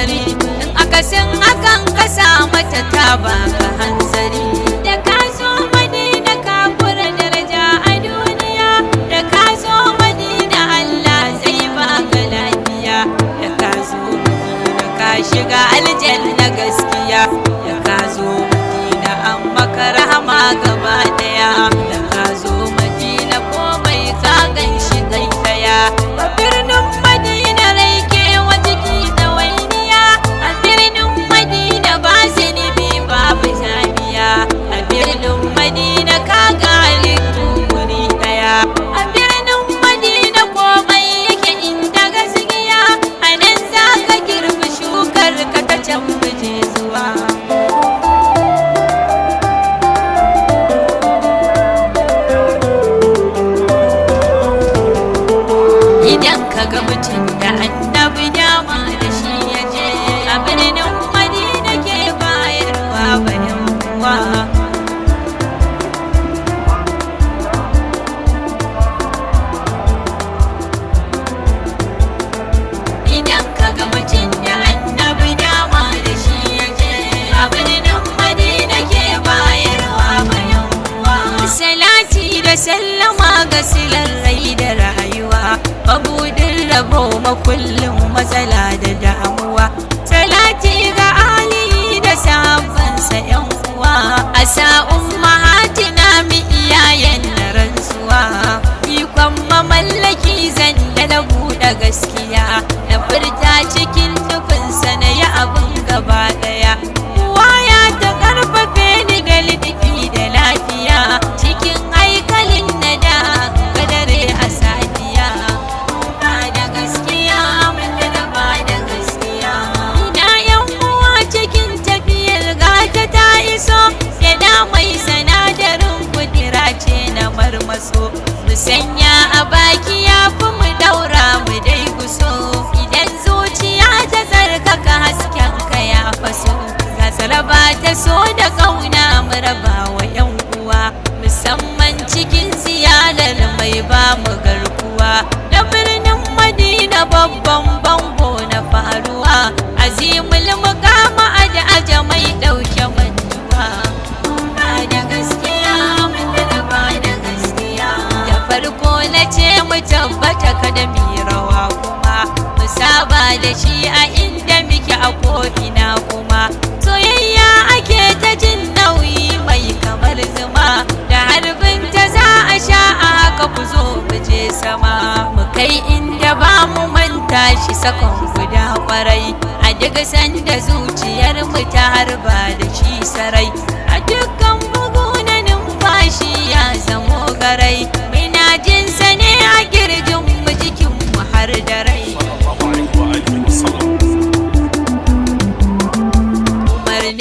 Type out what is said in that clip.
alfahari. In akasin hakan ka sa mata ta baka hanzari. Da ka zo Madina ka fura daraja a duniya. Da ka zo Madina Allah zai baka lafiya. Da ka zo Madina ka shiga aljanna gaskiya. Da ka zo Madina an maka rahama gaba daya. Da ka zo Madina komai ka gan shi kai daya. A birnin Madina rai ke wa jiki ɗawainiya. A birnin Madina ba zunubi babu zamiya. A birnin Madina ka ga halittu wuri daya. A birnin Madina komai yake inda gaskiya. A nan za ka girbi shukar ka ta can muje zuwa. Idan ka ga mutum da annabi dama da shi ya je, a birnin Madina ke bayarwa bayan uwa. Idan ka ga mutum da annabi dama da shi ya je, a birnin Madina ke bayarwa bayan uwa. Salati da sallama ga silar rai da rayuwa, mabudin rabo makullin matsala da damuwa. Salati ga ali da sahabbansa yan uwa, a sa'un mahatina mi iyayen na rantsuwa. Ikon mamallaki zan da na buɗe gaskiya, na furta cikin nufinsa na yi abin gaba ɗaya. Waya ta karfafe ni da liɗifi da lafiya, cikin haikalin na da kadare a safiya. Ba da gaskiya mun da ba da gaskiya. Ina yan uwa cikin tafiyar gata ta iso, yana mai sanadarin kudura ce na marmaso. Mu sanya a baki ya fi mu daura mu dai guso. Idan zuciya ta tsarkaka hasken ka ya faso. Ga saraba ta so da kauna mu raba wa yan uwa, musamman cikin ziyarar mai ba mu garkuwa. Na birnin Madina babban bango na faruwa, azimul mukama da aja mai ɗauke mantuwa. Ba da gaskiya mun da ba da gaskiya. Da farko na ce mu tabbata kada mu yi rawa kuma, mu saba da shi a inda muke a ko'ina kuma. Soyayya ake ta jin nauyi mai kamar zuma, da harbin ta za a sha a haka ku zo mu je sama. Mu kai inda ba mu manta shi sakon guda kwarai, a duk sanda zuciyar mu ta harba da